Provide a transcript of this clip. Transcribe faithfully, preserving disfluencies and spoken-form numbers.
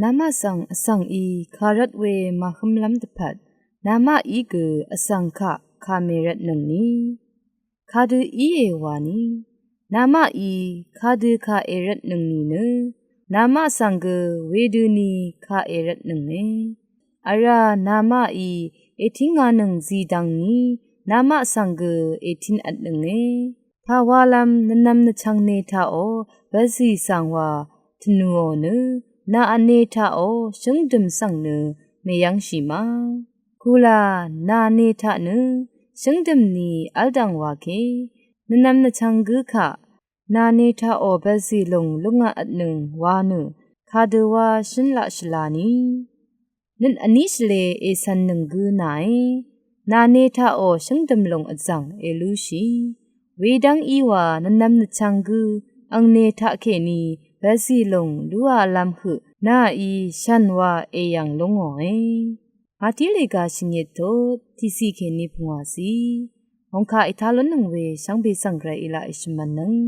Namaq svng vsvng í kàrvt we màhǿmlv́m dvpvt, namaqí gø vsvng kaq kàmèrvtnøngni. Kadø íe wani, namaqí kadø kàèrvtnøng nìnø, namaq svng gø wedøni kàèrvtnønge. Vrá namaqí ètínganøng zìdvngni, namaq svng gø ètínvtnønge. Pàwalv́m nvnvm nvchvngne taqò bvzì svng wa tvnùò nø, nà vne taqò shǿngdø̀m svng nø mèyv́ngshì ma. Kula nà vne taq nø shǿngdø̀m ni v́ldv̀ng wa ke, nvnvm nvchvng gǿ kaq nà vne taqò bvzì lùng lúngaq vtnøng wa nø, kadø wa shǿn laq shvlani. Nøt vní shvlē ècv̀nnøng gǿ nàe, nà vne taqò shǿngdø̀m lùng vzv̀ng èlúshì. Wedv́ng í wa nvnvm nvchvng gǿ angne taqkèní bvzì lùng lúalv́m høq, nàí shv̀n wa èyv̀ng lúngòe. Màtí lèga shvngit tut tiqciq kèní pungwàciq. Ongka ètá lúnnøng we shvngbe svng Gvray í laq èshvmv̄nnøng.